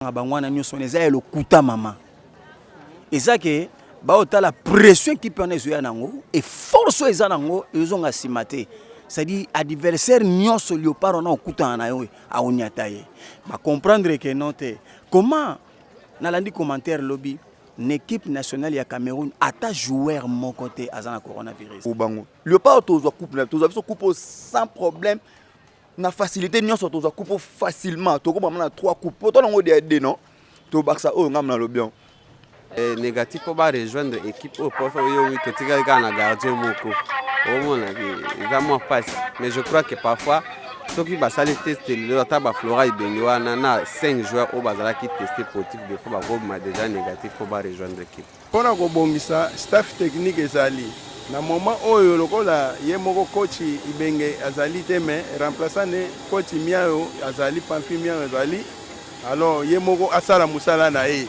Bango wana nyonso wana eza ya lokuta mama. Eza ke baotala pression ekipe wana ezoya nango e force oyo eza nango ezonga nsima te. C'est-à-dire adversaire nyonso Leopard wana okutana na yo aonyata ye. Ba comprendre que non te. Comment nalandi commentaire lobi na équipe nationale ya Cameroun ata joueur moko te aza na coronavirus. Bango Leopard tozwa coupe na tozwa biso coupe sans problème. Na facilité nyonso tozwa coupe facilement, tokobama na 3 coupe po tolongo de de non tobakisa oyo ngambo nalobi yango. Eh, négatif mpo ba rejoindre équipe oyo mpo oyo totikali kaka na gardien moko omonaki eza mwa mpasi, mais je crois que parfois soki basali test lelo ata baflora Ibenge wana na 5 joueurs oyo bazalaki teste positif, des fois bakobima déjà négatif mpo ba rejoindre équipe. Mpona kobongisa staff technique ezali na moment oyo lokola ye moko coach Ibenge azali te, mais remplaçant ne coach Miayo azali, Pamfi Miayo azali, alors ye moko asala mosala na ye.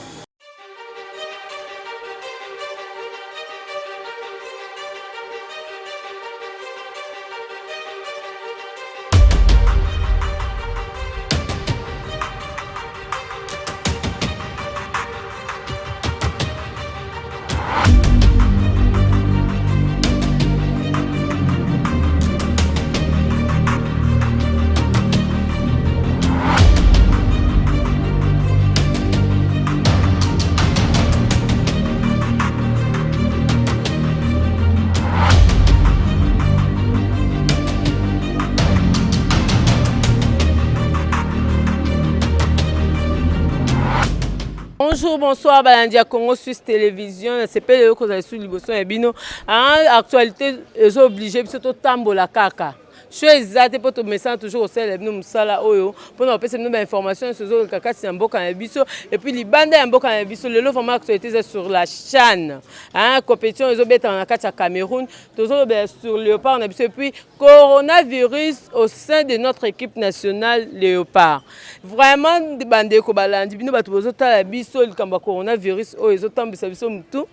Bonjour, bonsoir, balandi ya Congo Suisse Télévision. Nasepeli lelo kozala lisusu liboso ya bino. Ah, actualité ezo oblige biso totambola kaka. Choix eza te mpo tomesana toujours kosalela bino mosala oyo mpona kopesa bino bainformation nyonso ezoleka kati na mboka na biso et puis libanda ya mboka na biso. Lelo vraiment actualité eza sur la CHAN, hein, compétition ezobetama na kati ya Cameroun. Tozolobela sur Léopard na biso et puis coronavirus au sein de notre équipe nationale Léopard. Vraiment bandeko balandi bino bato bozotala biso, likambo ya coronavirus oyo ezotambwisa biso mutu.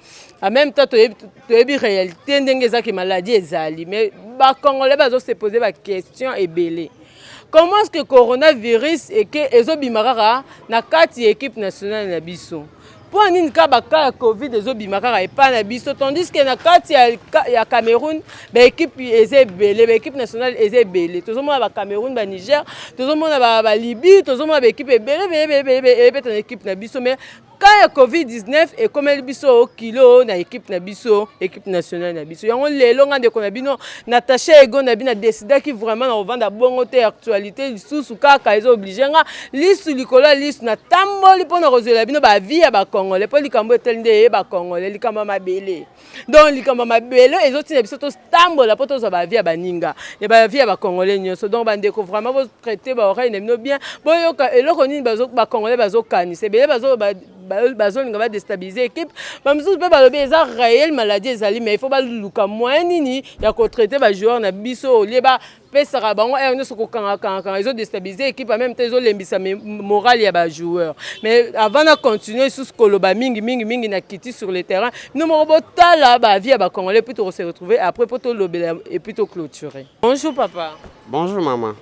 En même temps toyebi réalité ndenge ezaki maladie ezali, mais bacongolais bazose poser ba question ebele. Comment est-ce que coronavirus eke ezobima kaka na kati ya équipe nationale na biso? Mpo nini kaka baka ya covid ezobima kaka epai na biso, tandis que na kati ya Cameroun baéquipe eza ebele, baéquipe nationale eza ebele? Tozomona bacameroun, baniger, tozomona balibye, tozomona baéquipe ebele ebele ebele ebeta na équipe na biso, mais cas ya covid-19 ekomeli biso kilo na équipe na biso, équipe nationale na biso. Yango lelo nga ndeko na bino Natacha Ego na bino adecidaki vraiment na kovanda bongo te. Actualité lisusu kaka eza oblige nga lisu likolo ya lisu, natamboli mpona kozwela bino baavis ya bacongolais, mpo likambo etali nde eye bacongolais, likambo ya mabele. Donc likambo ya mabele ezotina biso totambola mpo tozwa baavis ya baninga, ya baavis ya bacongolais nyonso. Donc bandeko, vraiment botraite baoreille na bino bien, boyoka eloko nini bacongolais bazokanisa. Ebele bazolinga badestabilize équipe, bamosusu mpe balobi eza réel, maladie ezali, mais il faut baluka moyen nini ya kotraite bajoueur na biso au lieu bapesaka bango heure nyonso kokangakangakanga. Ezodestabilize équipe, en même temps ezolembisa morale ya bajoueur. Mais avant na continuer lisusu koloba mingi mingi mingi, na kiti sur le terrain, bino moko botala baavis ya bacongolais, puis tokose retrouver après mpo tolobela et puis toclôturer. Bonjour papa. Bonjour maman.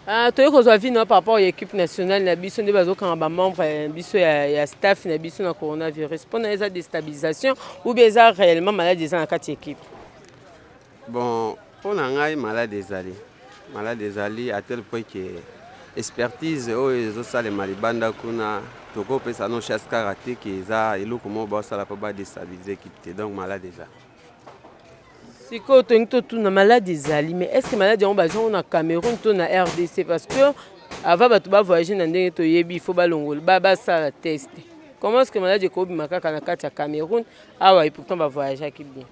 Ah, toyei kozwa avis na par rapport ya équipe nationale na biso nde bazokanga bamembre ya biso ya staff na biso na coronavirus. Mpona eza déstabilisation ou bien eza réellement maladie eza na kati ya équipe? Bon, mpo na ngai malade ezali, malade ezali à tel point que expertise oyo ezosalema libanda kuna tokopesa no chasse kaka te ke eza eloko moko baosala mpo badestabilize équipe te. Donc malade eza. Sikoyo tolingi totuna, maladi ezali, mais est ce que maladi yango bazwa yango na Cameroun to na RDC? Parce que avant bato bavoyage na ndenge toyebi, il faut balongola, basala test. Comment est ce que maladi ekobima kaka na kati ya Cameroun awa et pourtant bavoyageaki bien?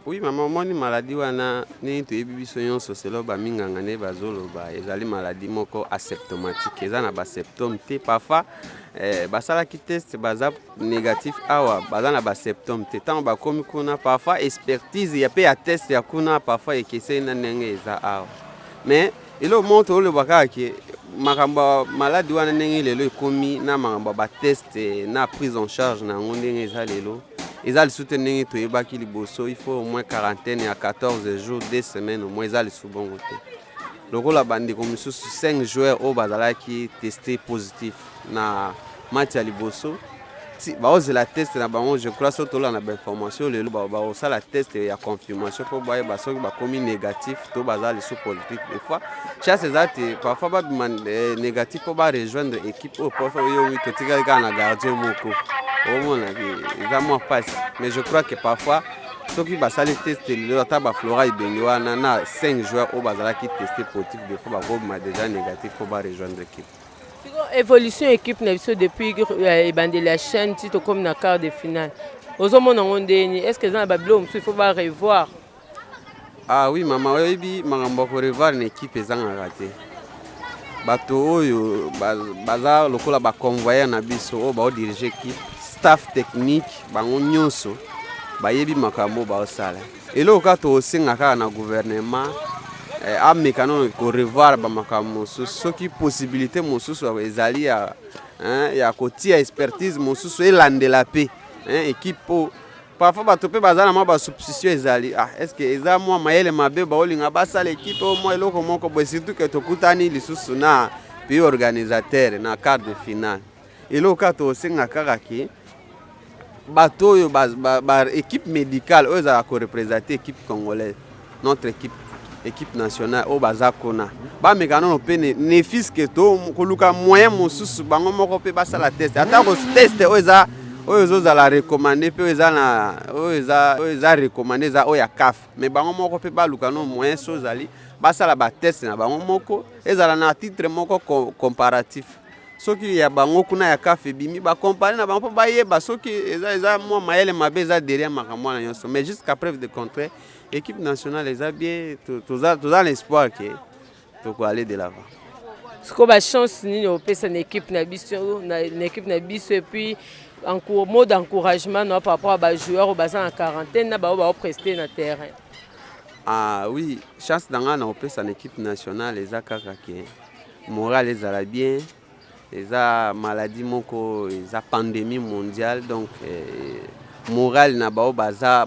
Oui mama, omoni maladi wana ndenge toyebi biso nyonso, selo baminganga nde bazoloba ezali maladi moko asymptomatique, eza na basymptôme te. Parfois basalaki test, baza négatif awa, baza na basymptôme te. Ntango bakomi kuna, parfois expertise ya mpe ya test ya kuna parfois ekeseni na ndenge eza awa. Mais eloko moko toloba kaka ke makambo ya maladi wana ndenge lelo ekomi na makambo ya batest na prise en charge na yango ndenge eza lelo, eza lisusu te ndenge toyebaki liboso, il faut au moins quarantaine ya 14 jours, 2 semaines au moins. Eza lisusu bongo te lokola bandeko misusu 5 joueurs oyo bazalaki testé positif na. Match ya liboso ti baozela test na bango. Je crois soki tolanda bainformation lelo, bakosala test ya confirmation mpo bayeba soki bakomi négatif to baza lisusu positif. Des fois chance eza te, parfois babima négatif mpo barejoindre équipe oyo. Parfois oyo totikali kaka na gardien moko, omonaki eza mwa mpasi. Mais je crois que parfois soki basali test lelo, ata baflora Ibenge wana na 5 joueurs oyo bazalaki teste positif, des fois bakobima déjà négatif mpo barejoindre équipe. Sikoyo évolution équipe na biso depuis ebandeli ya CHAN ti tokómi na quart de finale, ozomona yango ndeni? Est ce que eza na babiloko mosusu il faut barevoir? Ah oui mama, oyebi makambo ya korevoir na équipe ezangaka te. Bato oyo baza lokola baconvoyeur na biso oyo baodirige équipe, staff technique, bango nyonso bayebi makambo oyo baosala. Eloko kaka tokosenga kaka na gouvernement, ameka nano korevoir bamakambo mosusu. Soki possibilité mosusu ezali ya, hein, ya kotia expertise mosusu elandela mpe, hein, équipe, po parfois bato mpe baza na mwa basuspicion ezali: ah, est ce que eza mwa mayele mabe baolinga basala équipe oyo, mwa eloko moko boye, surtout ke tokutani lisusu na pays organisateur na quart de finale. Eloko kaka tokosenga kaka ke bato oyo ba équipe médicale oyo ezalaka koreprésente équipe congolaise, notre équipe, équipe nationale, oyo baza kuna, bameka nano mpe ne fût-ce que to koluka moyen mosusu, bango moko mpe basala test, ata test oyo eza oyo ezozala recommandé mpe oyo eza na oyo eza recommandé, eza oyo ya CAF. Mais bango moko mpe baluka no moyen so ozali basala batest na bango moko, ezala na titre moko comparatif. Soki ya bango kuna ya CAF ebimi, bakompare na bango mpo bayeba soki eza mwa mayele mabe eza derrière makambo wana nyonso. Mais jusqu'à preuve de contraire, équipe nationale eza bien, toza na espoir ke tokoaller de l'avant. Sikoyo bachance nini opesa na équipe na biso, na équipe na biso, et puis mot d'encouragement na par rapport à bajoueur oyo baza na quarantaine na bao baopreste na terrain? Ah oui, chance na ngai na kopesa na équipe nationale eza kaka ke moral ezala bien. Eza maladie moko, eza pandémie mondiale, donc moral na bao baza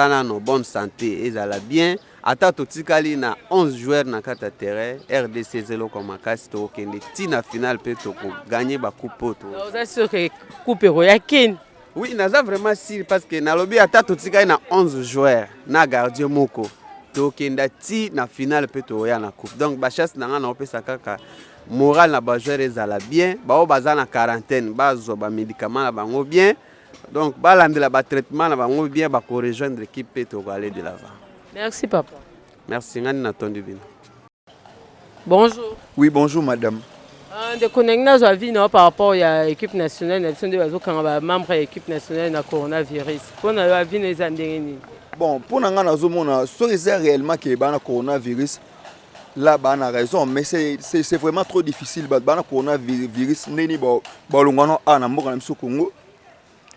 nano bonne santé ezala bien. Ata totikali na 11 joueurs na kati ya terrain, RDC eza eloko ya makasi, tokokende ntina finale mpe tokoganye bacoupe oyo. Oza sûr ke coupe ekoya kini? Oui, naza vraiment sûr, parce que nalobi ata totikali na 11 joueurs na gardien moko, tokenda ti na finale mpe tokoya na coupe. Donc bachance na ngai na opesa kaka moral na bajoueur ezala bien, bao baza na quarantaine bazwa bamédicament na bango bien, donc balandela batraitement na bango bien, bakorejoindre équipe mpe tokoaller de l'avant. Merci papa. Merci, ngani natondi bino. Bonjour. Oui, bonjour madame. Ndeko, ndenge nazwa avis na par rapport ya équipe nationale na biso, nde bazokanga bamembre ya équipe nationale na coronavirus, mpo na yo avis na eza ndenge nini? Bon, mpo na ngai nazomona soki eza réellement ke bana coronavirus là, bana raison, mais c'est vraiment trop difficile. Bato bana coronavirus, ndeni balongwana awa na mboka na biso Congo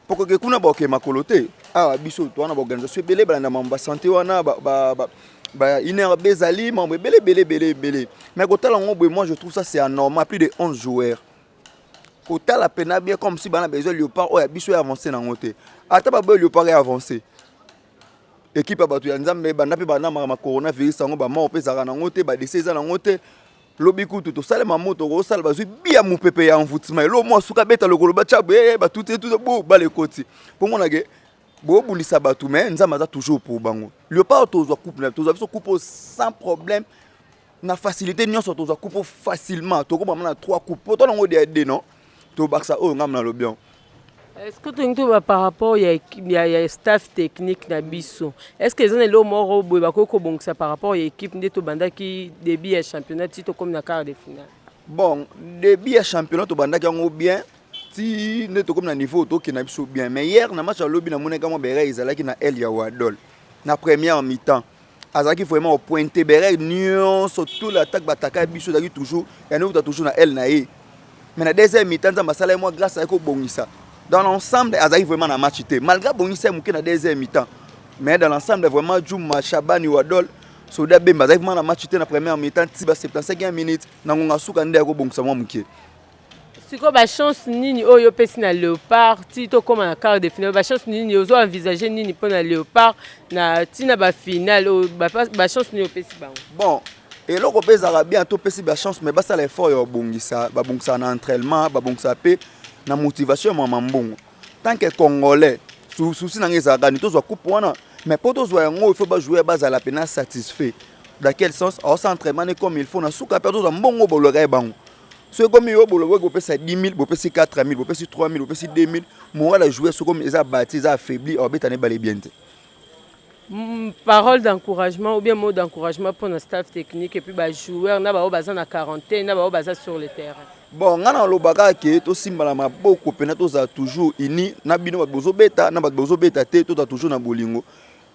pokoke kuna, baokee makolo te. Awa biso towana baorganisation ebele balanda mambo basanté wana, ba INRB ezali, mambo ebele ebele ebele ebele. Mais kotala yango boye, moi je trouve ça c'est anormal, plus de 11 joueurs. Kotala pena bien, comme si bana besoin Léopard oyo ya biso ya avancé nango te. Ata baboye Léopard ya avancé, équipe ya bato ya Nzambe, banda mpe bandamaka ma coronavirus yango, bamort mpe ezalaka nango te, badécès eza nango te. Lobi kutu tosalema moto kosala, bazwi bia mopepe ya envoûtement, elo mwa suka beta lokolo, batya boye, batuti etuti bo bala ekoti mpo monake bobundisa bato. Mais Nzambe aza toujours pour bango. Léopard tozwa coupe na tozwa biso coupe sans problème, na facilité nyonso, tozwa coupe facilement, tokobama na 3 coupe po to nango dia de non, tobakisa oyo ngambo nalobi yango. Est ce que tolingi toba par rapport ya staff technique na biso, est ce que eza na eloko moko boye bakoki kobongisa par rapport ya équipe, nde tobandaki début ya championnat ti tokómi na quart de finale? Bon, début ya championnat tobandaki yango bien ti nde tokómi na niveau tokende biso bien. Mais hier na match alobi, namonaki mwa baerreur ezalaki na aile ya Wadol. Na première mi-temps azalaki vraiment au point te, baerreur nyonso, tout l'attaque bataka biso ezalaki toujours yango kuta toujours na aile na ye. Mais na deuxième mi-temps, Nzambe asala ye mwa grâce, ayaki kobongisa. Dans l'ensemble azalaki vraiment na match te, malgré abongisa ye moke na deuxième mi-temps, mais dans l'ensemble vraiment Juma Shabani Wadol Soda Bemba azalaki vraiment na match te na première mi-temps ti ba 75e minute na ngonga suka nde akobongisa mwa moke. Sikoyo bachance nini oyo opesi na Léopard ti tokóma na quart de finale? Bachance nini ozo envisage nini mpo na Léopard na ntina bafinale oyo? Bachance nini opesi bango? Bon, eloko mpe ezalaka bien, topesi bachance, mais basala effort ya babongisa, babongisaka na entraînement, babongisaka mpe. Na motivation ya mama mbongo, tant que Congolais, souci na ngai ezalaka ni tozwa coupe wana. Mais mpo tozwa yango, il faut bajoueur bazala mpena satisfait. Dans quel sens? Aosala entraînement ne comme il faut, na suka mpe tozwa mbongo bolwaka ye bango. Soki komi yo boloboki, bopesa 10 000, bopesi 4 000, bopesi 3 000, bopesi 2 000, moral ya joueur soki eza bati, eza affaibli, abeta ne bale bien te. Parole d'encouragement ou bien mot d'encouragement pour le staff technique et puis bajoueur na bao baza na quarantaine, na bao baza sur le terrain? Bon, ngai nalobaka ke tosimbana maboko mpena, tozala toujours uni na bino bato bozobeta na bato bozobeta te, tozala toujours na bolingo.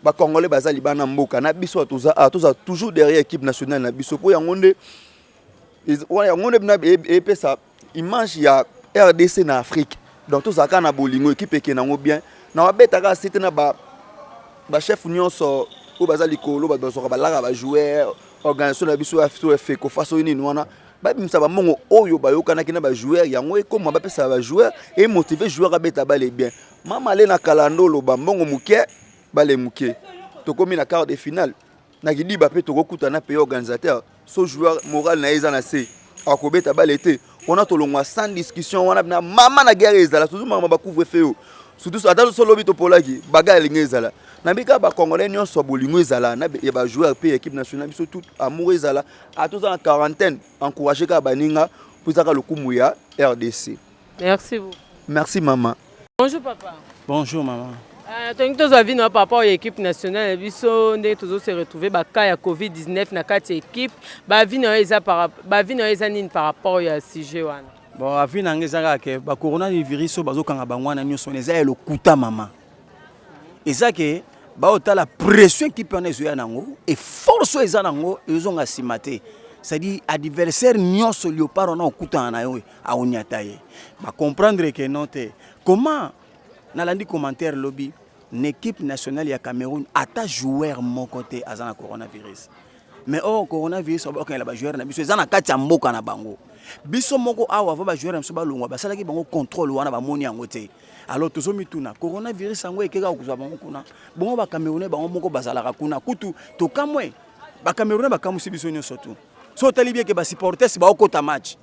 Bacongolais baza libanda mboka na biso, bato toza awa, tozala toujours derrière équipe nationale na biso, mpo yango nde wana, yango nde bina epesa image ya RDC na Afrique. Donc tozala kaka na bolingo, équipe ekende yango bien. Na babetaka se te na bachef nyonso oyo baza likolo, bato bazwaka balaka bajoueur, organisation na biso ya FECOFA, soki nini wana, babimisa bambongo oyo bayokanaki na bajoueur, yango ekóma bapesaka bajoueur, emotive joueur abeta bale bien. Mama ale na kalando oloba mbongo moke, bale moke. Tokómi na quart de finale na kidiba mpe tokokutana pays organisateur. So joueur moral na ye eza na se, akobeta bale te. Wana tolongwa sans discussion wana na mama na guerre ezala surtout mama bacouvre-feu oyo, surtout ata so lobi topolaki baga elingi ezala na bika. Bacongolais nyonso ya bolingo ezala na ya bajoueur mpe ya équipe nationale biso, tout amour ezala. Ata toza na quarantaine, encourage kaka baninga mpo ezaka lokumu ya RDC. Merci beaucoup. Merci, mama. Bonjour, papa. Bonjour, maman. Tolingi tozwa bino par rapport ya équipe nationale na biso, ndenge tozose retrouver bacas ya COVID-19 na kati ya équipe. Baavis na yo eza baavis na yo eza nini par rapport ya sujet wana? Bon, avis na ngai eza kaka ke bacoronavirus oyo bazokanga bango wana nyonso wana eza ya lokuta, mama. Eza ke baotala pression équipe wana ezoya nango e force oyo eza nango, ezonga nsima te. C'est-à-dire adversaire nyonso Léopard wana okutana na yo, aoniata ye. Bacomprendre ke non te. Comment nalandi commentaire lobi na équipe nationale ya Cameroun, ata joueur moko te aza na coronavirus, mais oyo coronavirus bakokengela bajoueur na biso eza na kati ya mboka na bango. Biso moko awa, ava bajoueur na biso balongwa, basalaki bango contrôle wana, bamoni yango te. Alors tozomituna, coronavirus yango ekeka kozwa bango kuna? Bongo bacamerounais bango moko bazalaka kuna. Kutu tokamwe, bacamerounais bakamwisi biso nyonso tu. So otali bien ke basupporters baokota match,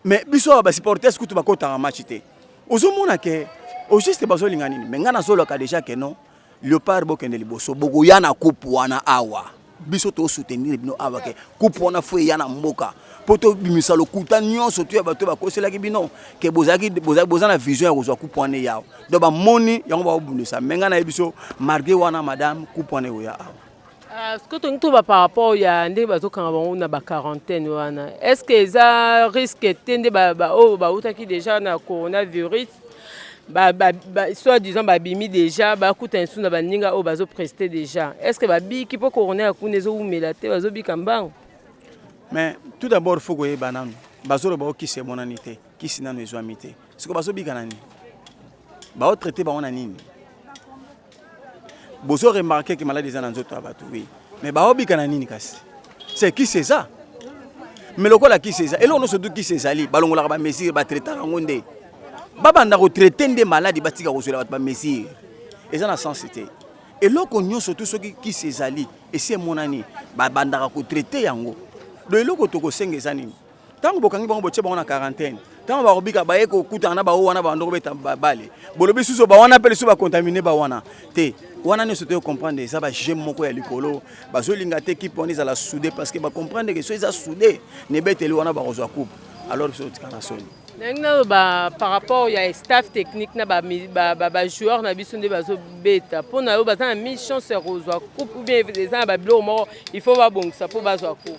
mais biso awa basupporters kutu bakotaka match te. Ozomona ke au juste bazolinga nini? Mais ngai nazoloka déjà ke non, Léopard bokende liboso, bokoya na coupe wana awa. Biso tosoutenir bino awa ke coupe wana fo eya na mboka, mpo tobimisa lokuta nyonso to ya bato bakoselaki bino ke bozalaki boza na vision ya kozwa coupe wana eyawa. Donc bamoni yango, baobundisa. Mais ngai nayebi biso, malgré wana, madame, coupe wana ekoya awa. Soki tolingi toba par rapport ya ndenge bazokanga bango na baquarantaine wana, est ce que eza risque te nde oyo bautaki déjà na coronavirus, soit disant babimi déjà, bakuta lisusu na baninga oyo bazopreste déjà? Est ce que babiki mpo corona ya kuna ezowumela te, bazobika mbango? Mais tout d'abord, faut koyeba nanu, bazoloba o kisi emonani te, kisi nanu ezwami te. Siko bazobika na nini? Baotraite bango na nini? Bozo remarke ke maladie eza na nzoto ya bato, oui, mais baobika na nini? Kasi se kisi eza, mais lokola kisi eza, eloko nyonso tu kisi ezali, balongolaka bamesure, batraitaka yango nde. Babanda kotraite nde maladie, batika kozwela bato bamesure, eza na sens te. Eloko nyonso tu soki kisi ezali, esi emonani, babandaka kotraite yango. Do eloko tokosenga eza nini? Ntango bokangi bango, botie bango na quarantaine, ntango bakobika, baye kokutana na bao wana, bando kobeta bale, bolobi susu bawana mpe lisusu bacontamine bawana te. Wana nyonso toyo comprendre, eza bajeu moko ya likolo. Bazolinga te équipe wana ezala soudé, parce que bacomprendre ke so eza soudé na ebeteli wana, bakozwa coupe. Alors biso totika na soni. Ndenge naloba par rapport ya staff technique na bajoueur na biso nde bazobeta, mpo na yo baza na mille chance ya kozwa coupe ou bien eza na babiloko moko il faut babongisa mpo bazwa coupe?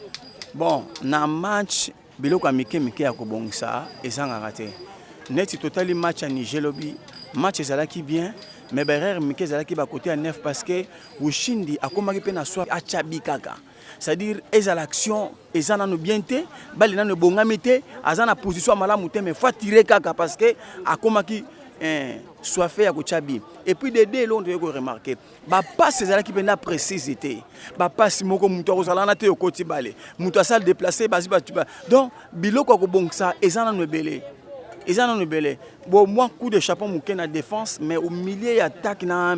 Bon, na match, biloko ya mike mike ya kobongisa ezangaka te. Neti totali match ya Niger lobi, match ezalaki bien, mais baerreur mike ezalaki bakote ya neuf, parce que Ushindi akomaki mpe na soi atya bi kaka, c'est-à-dire ezala action eza nano bien te, bale nano ebongami te, aza na position ya malamu te, mais faut atire kaka parce que akomaki soif ya kotya bi. Et puis de deux, eloko toyei koremarke, bapasse ezalaki mpenza précise te. Bapasse moko, moto akozala wana te, okoti bale, moto asala déplace basi bato. Donc biloko ya kobongisa eza nano ebele, eza nano ebele. Bon, mwa coup de chapeau moke na défense, mais au milieu ya attaque na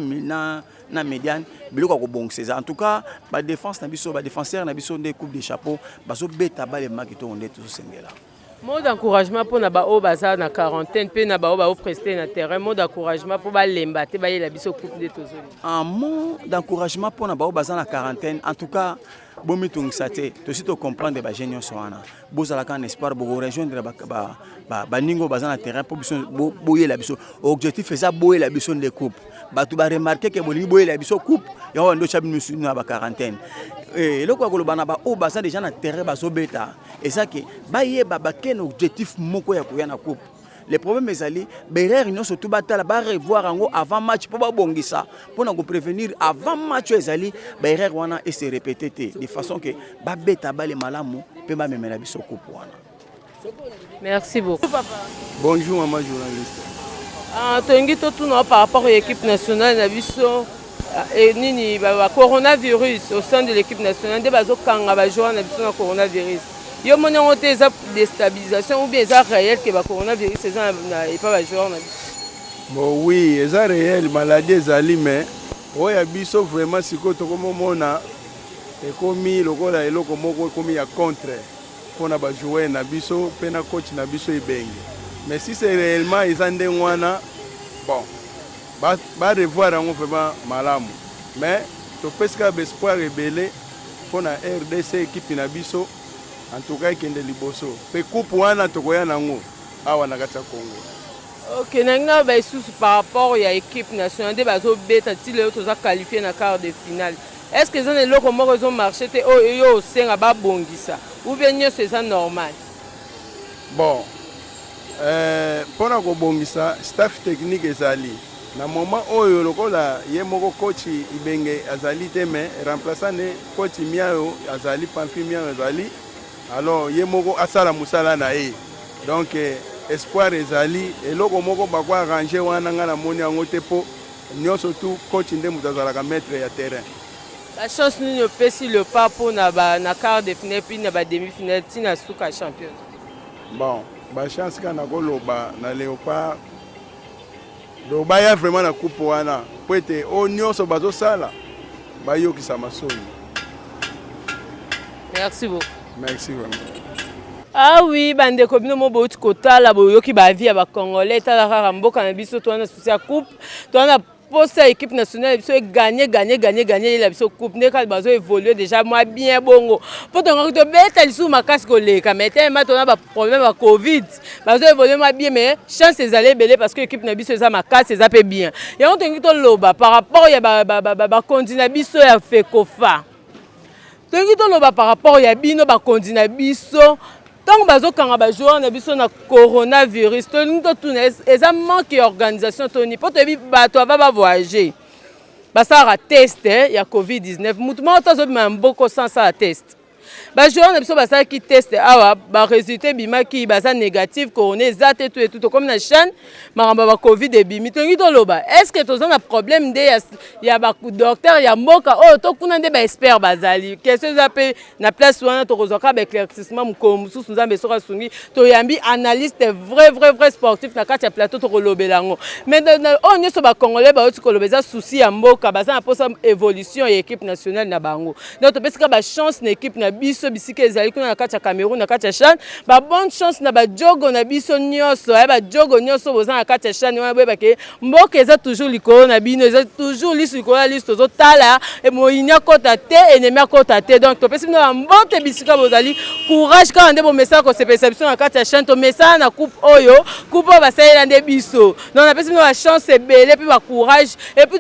médiane, biloko ya kobongisa eza. En tout cas badéfense na biso, badéfenseur na biso nde coup de chapeau, bazobeta bale ma kitoko nde tozosengela. Mot d'encouragement mpona baoyo baza na quarantaine mpe na baoyo baoprester na terrain, mot d'encouragement mpo balemba te, bayela biso coupe nde tozoli. Un mot d'encouragement mpona baoyo baza na quarantaine, en tout cas bomitungisa te. Tosi tocomprendre bajeune nyonso wana, bozalaka na espoir, bokorejoindre baninga oyo baza na terrain mpo biso boyela biso. Objectif eza boyela biso nde coupe. Bato baremarquer ke bolingi boyela biso coupe, yango bando otya bino na baquarantaine. Eloko ya koloba na baoyo baza déjà na terrain, bazobeta, eza ke bayeba bakene objectif moko ya koya na coupe. Le problème ezali baerreur nyonso tu batala, barevoir yango avant match mpo babongisa, mpona koprévenir avant match oyo ezali baerreur wana ese répété te, de façon ke babeta bale malamu mpe bamemela biso coupe wana. Merci beaucoup, papa. Bonjour, maman journaliste. Ah, tolingi totuna par rapport à équipe nationale na biso nini ba coronavirus au sein de l'équipe nationale, nde bazokanga bajoueur na biso na coronavirus. Yo moni yango te, eza déstabilisation ou bien eza réel ke ba coronavirus eza na epa bajoueur na biso? Bon, oui, eza réel, maladie ezali, mais oyo ya biso vraiment sikoyo tokomomona ekomi lokola eloko moko ekomi ya contre mpona bajoueur na biso mpe na coach na biso Ibenge. Mais si c'est réellement eza ndenge wana, bon, barevoir yango vraiment malamu. Mais topesi kaka baespoir ebele mpona RDC, ekipe na biso en tout cas ekende liboso mpe coupe wana tokoya nango awa na kati ya Congo. Ok, na ngai balisusu par rapport ya équipe nationale nde bazobeta ti lelo, toza qualifié na quart de finale. Est ce que eza na eloko moko ezomarcher te oyo yo osenga babongisa, ou bien nyonso eza normal? Bon, mpona kobongisa, staff technique ezali na moment oyo lokola ye moko coach Ibenge azali te, mais remplaçant ne coach Miayo azali, Pamfi Miayo azali. Alors ye moko asala mosala na ye. Donc espoir ezali, eloko moko bako arranger wana, ngai namoni yango te, mpo nyonso tu coach nde moto azalaka maître ya terrain. Bachance nini opesi Léopard mpona na quart de finale puis na bademi finale ntina suka ya championnat? Bon, bachance kaka nakoloba na Léopard, donc baya vraiment na coupe wana, po ete oyo nyonso bazosala bayokisa masoni. Merci beaucoup. Merci vraiment. Ah oui, bandeko, bino mo bouti kotala, boyoki baavis ya bacongolais. Tala kaka mboka na biso, towana souci ya coupe, towana posa équipe nationale biso egagner, gagner, gagner, gagner, eyela biso coupe. Nde kaka bazo évoluer déjà mwa bien bongo, mpo tongaki tobeta lisusu makasi koleka, mais telema tona baproblème ya Covid. Bazo évoluer mwa bien, mais chance ezali ebele parce que équipe na biso eza makasi, eza mpe bien. Yango tolingi toloba par rapport ya bakonzi na biso ya FECOFA. Tolingi toloba par rapport ya bino bakonzi na biso, ntango bazokanga bajoueur na biso na coronavirus, tolingi totuna: eza manque ya organisation toni? Mpo toyebi bato ava bavoyage basalaka test ya Covid-19, mutu moko to azobima ya mboko sans sala test. Bajoueur na biso basalaki test awa, baresultat ebimaki, baza négative, corona eza te. Tu etu tokomi na chaîne, makambo ya bacovid ebimi. Tolingi toloba: est ce que toza na problème nde ya badocteur ya mboka oyo to kuna nde baexpert bazali? Question eza mpe na place wana. Tokozwa kaka baéclaircissement mokolo mosusu. Nzambe soki asungi, toyambi analyste vrai vrai vrai sportif na kati ya plateau, tokolobela yango. Mais oyo nyonso bacongolais bauti koloba eza souci ya mboka, baza na mposa évolution ya équipe nationale na bango. Donc topesika bachance na équipe na biso bisika ezali kuna na kati ya Cameroun, na kati ya CHAN. Babonne chance na bajogo na biso nyonso ya bajogo nyonso boza na kati ya CHAN wana. Boyebake mboka eza toujours likolo na bino, eza toujours lisu likolo ya lisu. Tozotala moyini akɔta te, ennemi akɔta te. Donc topesi bino bambote bisika bozali. Courage kaka nde bomesana kosepelisa biso na kati ya chaîne. Tomesana na coupe oyo, coupe oyo basalela nde biso. Donc napesi bino bachance ebele mpe bacourage, et puis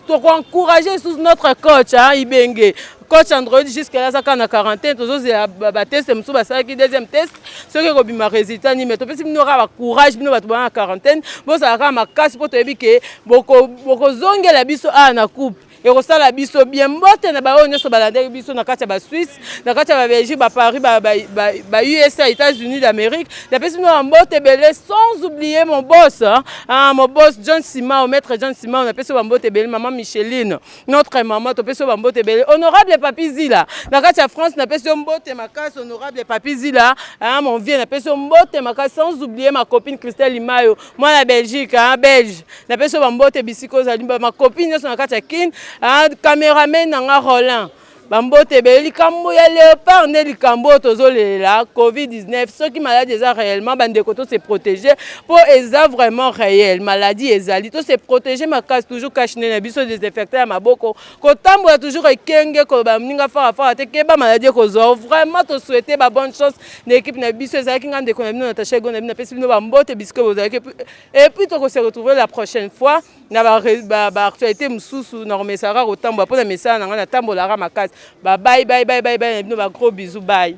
tokoencourager lisusu notre coach, hein, Ibenge, coach Android. Jusque là aza kaka na quarantaine. Tozozela batest mosusu basalaki, deuxième test, soki ekobima résultat nini. Mais topesi bino kaka bacourage, bino bato baa na quarantaine, bozala kaka makasi mpo toyebi ke bokozongela biso awa na coupe, ekosala biso bien. Mbote na baoyo nyonso balandaki biso na kati ya Basuisse, na kati ya Babelgique, Baparis, ba USA, États-Unis d'Amérique. Napesi bino bambote ebele, sans oublier mon boss, hein, mon boss John Simao, maître John Simao, napesi yo bambote ebele. Mama Micheline, notre maman, topesi yo bambote ebele. Honorable Papi Zila na kati ya France, napesi yo mbote makasi. Honorable Papi Zila, hein, mon vieux, napesi yo mbote makasi. Sans oublier ma copine Christelle Limayo, mwana Belgique, hein, belge, napesi yo bambote bisika ozali. Ma copine nyonso na kati ya Kine, hein, cameraman na nga Roland. Bambote ebele. Likambo ya Léopard nde likambo oyo tozolela, COVID-19. Soki maladie eza réellement, bandeko, to se protéger, mpo eza vraiment réel, maladie ezali. To se protéger makasi, toujours cache-nez na biso, désinfectant ya maboko, kotambola toujours ekenge, koloba moninga farafara te, keba maladie ekozwa. Vraiment, tosouhaite babonne chance na équipe na biso. Ezalaki nga, ndeko na bino, Natacha Ego na bino. Napesi bino bambote bisika bozalaki, et puis tokose retrouver la prochaine fois na baactualité mosusu. Na komesaka kotambola mpona mesala na ngai, natambolaka makasi. Babai bai bai bai bai na bino, bagros bisous, bye.